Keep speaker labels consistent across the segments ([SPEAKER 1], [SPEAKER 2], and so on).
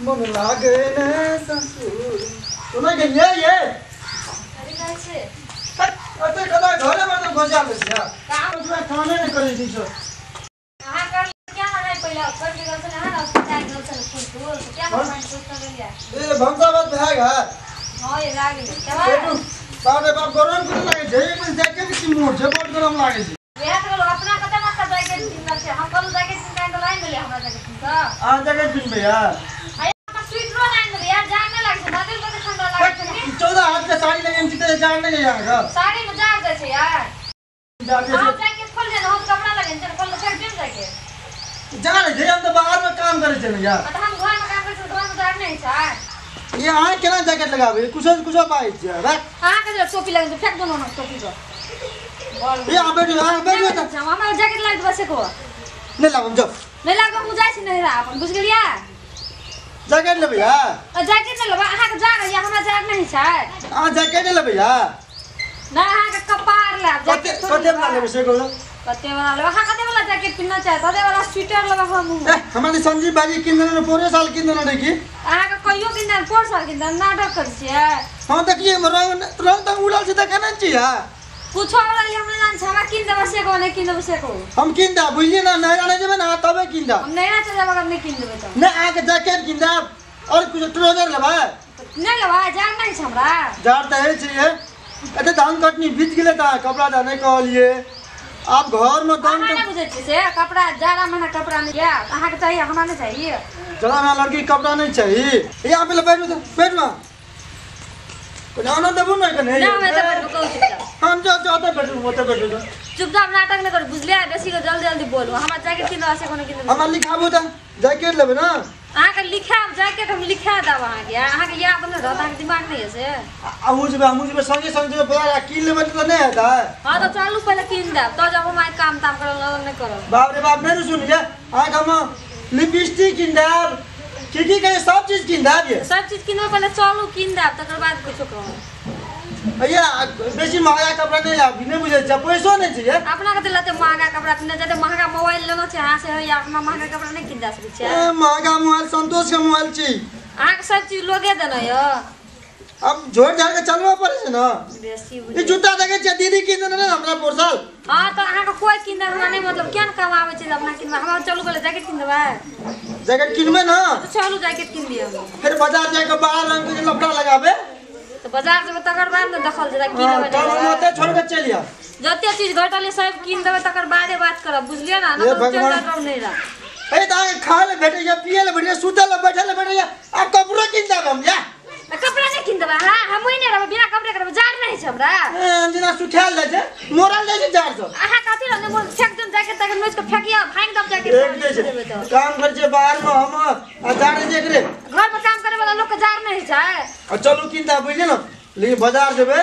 [SPEAKER 1] मन लागे ने ससुर कोना गेलियै ये
[SPEAKER 2] अरे कहै छै
[SPEAKER 1] अते कदा घरे में तो घोजा ले छिया काम जो खाने ने करै छी छो
[SPEAKER 2] अहाँ कर क्या ना पहिले कर के गल अहाँ ना चाय गल छल फूल फूल क्या ना पानी फूल कर लिया
[SPEAKER 1] ए भंसा बात भए गेल।
[SPEAKER 2] हां ये लाग गेल
[SPEAKER 1] बाप रे बाप गरम कुछ लागे छै एक बेर देख के की मोट छै बहुत गरम लागे छै।
[SPEAKER 2] वएह तो अपना कते मस्त जैकेट पिन्हल छै हम कहलु जैकेट पिन्ह के लाइन देले हमरा जैकेट पिन्ह के
[SPEAKER 1] आ जैकेट पिन्हबै यार
[SPEAKER 2] आ हमरा स्वेटरो लाइन देले यार जाड़ नै लागे छै नदी पर ठंडा लागे छै।
[SPEAKER 1] 14 हाथ के साड़ी लगेन छी त जाड़ नै यार
[SPEAKER 2] साड़ी में जाड़ दे छै यार
[SPEAKER 1] जाड़ दे
[SPEAKER 2] आप जैकेट खोल दे हम कपड़ा लगेन छै खोल फेंक देम जैकेट
[SPEAKER 1] जाड़ छै हम त बाहर में काम करै छै यार।
[SPEAKER 2] त हम घर में काम करै छै घर में जाड़ नै छै
[SPEAKER 1] ये अहाँ केना जैकेट लगाबै कुछो कुछो पाइ छै रख
[SPEAKER 2] अहाँ के जे टोपी लगेन छै फेंक दो ना टोपी को
[SPEAKER 1] ये आ बैठू आ बैठू
[SPEAKER 2] त हमरा जैकेट लाग देबे से को
[SPEAKER 1] नै लागम जाओ
[SPEAKER 2] नै लागम हम जाइ छी नहिरा अपन बुझ गेलियै
[SPEAKER 1] जैकेट लेबै यार
[SPEAKER 2] आ जैकेट नै लेबै अहाँ के जाड़ या हमरा जाड़ नहीं छै
[SPEAKER 1] अहाँ जैकेट लेबै यार
[SPEAKER 2] ना अहाँ के कपार लेब
[SPEAKER 1] जैकेट कते वाला लेबै से कहू
[SPEAKER 2] कते वाला लेबै अहाँ कते वाला जैकेट पिन्हना चाहे तते वाला स्वेटर लेबै हम।
[SPEAKER 1] ए हमरा त संजीव भाईजी किन देने पोरे साल किन देने रहे की
[SPEAKER 2] अहाँ के कहियो किन देने पोर साल किन देने नाटक करै छियै।
[SPEAKER 1] हां देखिए रंग रंग त उड़ल छै त केना छी यार
[SPEAKER 2] कुछो वाला हम नहीं जान छै हमरा किन देबै से कहू नहीं किन देबै से कहू
[SPEAKER 1] हम किन देब बुझलियै ना नहिरा नै जेबै ना तबे किन देब
[SPEAKER 2] हम नहिरा चल जाब अगर नहीं किन देबै त
[SPEAKER 1] नै अहाँ के जैकेट किन देब और कुछ ट्राउजर लेबै
[SPEAKER 2] नै लेबै जाड़ नहीं छै हमरा
[SPEAKER 1] जाड़ त है छै एते धान कटनी बीत गेलै त कपड़ा दा नै कहलियै आप घर में दान
[SPEAKER 2] अहाँ नै बुझै छियै से कपड़ा जाड़ा महीना कपड़ा नहीं या अहाँ के चाहिए हमरा नहीं चाहिए
[SPEAKER 1] जाड़ा महीना लड़की कपड़ा नहीं चाहिए यहाँ पे बैठू बैठू ना कोना देबू ना कने
[SPEAKER 2] ना हम एते बैठबो कहू चुपचाप
[SPEAKER 1] हम जो जो ओते बैठू ओते बैठू
[SPEAKER 2] चुपचाप नाटक नहीं करू बुझलियै बेसी के जल्दी जल्दी बोलू हमरा जैकेट किन से कोनो किन
[SPEAKER 1] हमरा लिखाबू त जैकेट लेबै ना
[SPEAKER 2] अहाँ के लिखाब जैकेट हम लिखा देब अहाँ के अहाँ के याद नहीं रहत अहाँ के दिमाग नहीं है से
[SPEAKER 1] अहूँ जेबै हमहूँ जेबै संगे संग जेबै बाजार किन लेबै त नहीं हेतै।
[SPEAKER 2] हां त चलू पहिले किन देब त जब हम आइ काम ताम करब नहीं करब
[SPEAKER 1] बाप रे बाप नहीं सुनिए अहाँ के हम लिपस्टिक किन देब की की कहे सब चीज किन देब ये
[SPEAKER 2] सब चीज किनबै पहिले चलू किन देब तकर बाद कुछो कहब।
[SPEAKER 1] भैया बेसी महंगा कपड़ा नहीं लाब नहीं बुझै छै पैसो नहीं छै
[SPEAKER 2] अपना के लते महंगा कपड़ा किन जते महंगा मोबाइल लेनो छै अहाँ से या अपना महंगा कपड़ा नहीं किन दे सकै छै।
[SPEAKER 1] ए महंगा मोबाइल संतोष के मोबाइल छी
[SPEAKER 2] अहाँ के सब चीज लोगे देना यो
[SPEAKER 1] अब झोर झाड़ के चलबा पड़े छै ना
[SPEAKER 2] बेसी
[SPEAKER 1] ई जूता देखे छै दीदी किन देने हमरा पोर साल।
[SPEAKER 2] हां त अहाँ के कोई किन दे हमरा नहीं मतलब केन कमाबै छै अपना किनबै हमरा चलू पहिले जैकेट किन देबै
[SPEAKER 1] जैकेट किनबै ना
[SPEAKER 2] त चलू जैकेट किन दियौ
[SPEAKER 1] फिर बाजार जाके बाहर रंग के लफड़ा लगाबे
[SPEAKER 2] त बाजार जेबै तकर बाद ने देखल जेतै की लेबै
[SPEAKER 1] तब हम ओते छोड़ के चलि आब
[SPEAKER 2] जते चीज घटल सब किन देबै तकर बादे बात करब बुझलियै ना ना तो चल जाब नहीं रह
[SPEAKER 1] ए त अहाँ खाए ले भेटैया पिए ले भेटैया सुतै ले बैठे ले भेटैया आ कपड़ो किन देब हम या
[SPEAKER 2] त कपड़ा नहीं किन देबै हां हम नहीं रहबै बिना कपड़े के रहबै जाड़ नहीं छै हमरा
[SPEAKER 1] ए जेना सुखायल जाइ छै मोरल जाइ छै जाड़ से
[SPEAKER 2] अहाँ कथि रहने मोर फेक देम जैकेट तक नोच के फेकिया भांग देब जैकेट
[SPEAKER 1] एक दै छै काम करै छै बाहर में हम आ जाड़ छै एकरे
[SPEAKER 2] घर में काम करे वाला लोग के जाड़ नहीं छै
[SPEAKER 1] आ चलू किन देब बुझलियै ना लेकिन बाजार जेबै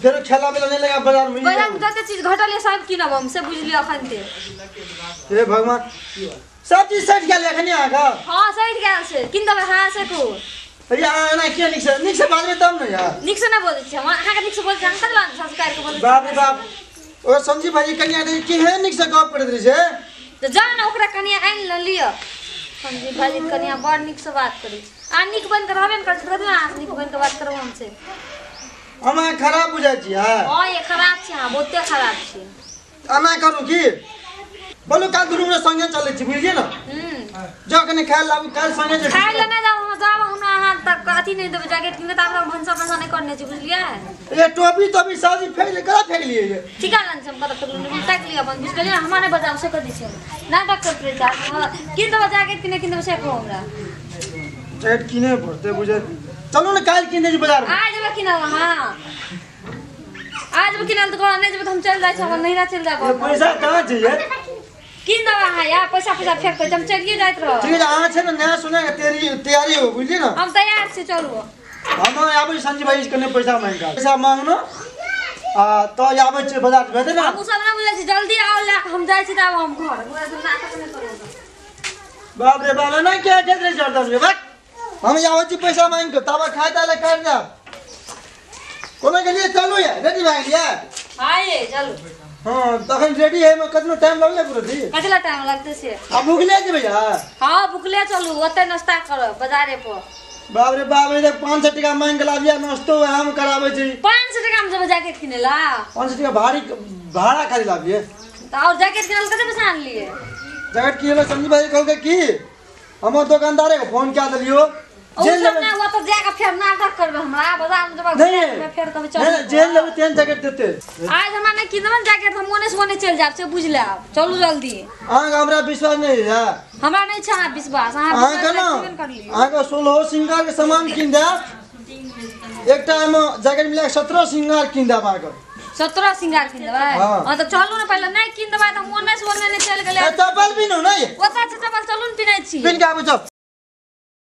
[SPEAKER 1] फेर खेला बेला नहीं लगा बाजार में
[SPEAKER 2] बाजार में जते चीज घटल सब किनब हम से बुझलियै अखन ते।
[SPEAKER 1] हे भगवान सब चीज सटि गेल एखनी अहाँ के।
[SPEAKER 2] हां सटि गेल छै किन देबै हां से को
[SPEAKER 1] भैया एना किया नीक से नीक से बाजबै तब ने यार
[SPEAKER 2] नीक से ना बोलै छी हम अहाँ के नीक से बोलै छी हम कतला संस्कार के बोलै छी।
[SPEAKER 1] बाप रे बाप ओ संजीव भाईजी कनिया दे की है नीक से गप करैत रहे छै
[SPEAKER 2] त जा ना ओकरा कनिया आनि ल लिअ संजीव भाईजी कनिया बड़ नीक से बात करै आ नीक बन के रहबे न करै छै कतना नीक बन के बात करब हमसे
[SPEAKER 1] हम अहाँ खराब बुझाइ छी यार।
[SPEAKER 2] हां ये खराब छी अहाँ बहुते खराब छी
[SPEAKER 1] एना करू की बोलू काल दुनू गोटे संगे चलै छी बुझलियै ना जाउ कनि खाय लाबू काल्हि संगे जे
[SPEAKER 2] खाय ले नहीं जाउ हम जाब हमरा अहाँ तक अथी नहीं देबै जैकेट किन के त हमरा भनसा भनसा नहीं करने छी बुझलियै
[SPEAKER 1] ए टोपी तोपी सब चीज फेंक करा फेंक लिए ये
[SPEAKER 2] ठीक है हम कत फेंक ताकि लिअ अपन बुझ गेलियै हमरा नहीं बजाब से कर दै छी नाटक करैत रहै छै किन देबै जैकेट किने किन देबै से कहू हमरा
[SPEAKER 1] जैकेट किने पड़तै बुझै चलू ने काल्हि किन दै छी बाजार में
[SPEAKER 2] आ जेबै किनल अहाँ आ जेबै किनल तऽ नहीं जेबै तऽ हम चलि जाइ छी अपन नहिरा चलि जाब
[SPEAKER 1] पैसा कहाँ छै ये
[SPEAKER 2] किन देबै अहाँ यार पैसा पैसा फेंक के हम चलिए जाइत रहब।
[SPEAKER 1] ठीक है अहाँ छै ने नया सुना के तेरी तैयारी हो बुझलियै ना
[SPEAKER 2] हम तैयार छी चलू
[SPEAKER 1] हम आबै संजीव भाई कने पैसा मांग के पैसा मांगनो आ तो आबै छी बाजार भेजै ना
[SPEAKER 2] हम सब ना बुझै छी जल्दी आओ ले हम जाइ छी त आब हम घर नाटक नहि करू।
[SPEAKER 1] बाप रे बाप ना क्या कहत रहे 4-10 रे बाप हम आबै छी पैसा मांग के तब खाय ताले कर जाब कोनो के लिए चलू यार रेडी भए गेलियै
[SPEAKER 2] हां ये चलू।
[SPEAKER 1] हां तखन रेडी है में कतनो टाइम लगले गुरुजी?
[SPEAKER 2] कतला टाइम लगते से?
[SPEAKER 1] आ भुखले जेबै यार?
[SPEAKER 2] हां भुखले चलू, ओते नाश्ता करब बाजारे पर।
[SPEAKER 1] बाप रे बाप रे, 500 टका मांग के लाबिया नाश्तो हम कराबै छी।
[SPEAKER 2] 500 टका में जेबै जैकेट किने ला?
[SPEAKER 1] 500 टका भारी भाड़ा खाली लाबिए।
[SPEAKER 2] त और जैकेट किनल कते पैसा आनलिए?
[SPEAKER 1] जैकेट किनल संजीव भाई कहलकै की हमर दुकानदारे के फोन क्या देलियो।
[SPEAKER 2] जेल लेबै ना, वो तो जाके फेर नाटक करबे हमरा बाजार में जब
[SPEAKER 1] नहीं
[SPEAKER 2] फेर कहबै चल।
[SPEAKER 1] नहीं जेल लेबै तेन जैकेट देते।
[SPEAKER 2] आज हमरा नहीं किनबे ने जैकेट, हम ओने से ओने चल जाब से बुझ लेब। चलू जल्दी।
[SPEAKER 1] अहाँ के हमरा विश्वास नहीं है?
[SPEAKER 2] हमरा नहीं छै अहाँ विश्वास। अहाँ
[SPEAKER 1] अहाँ के अहाँ के 16 श्रृंगार के सामान किन देब, एकटा एमे जैकेट मिला के 17 श्रृंगार किन देब अहाँ के।
[SPEAKER 2] 17 श्रृंगार किन देबै? हां त चलू ने पहिले, नहीं किन देबै त हम ओने से ओने चल गेलै।
[SPEAKER 1] चप्पल पिन्हू नहीं?
[SPEAKER 2] ओता छै चप्पल, चलू ने पिन्है छी।
[SPEAKER 1] पिन्ह के आबू चल।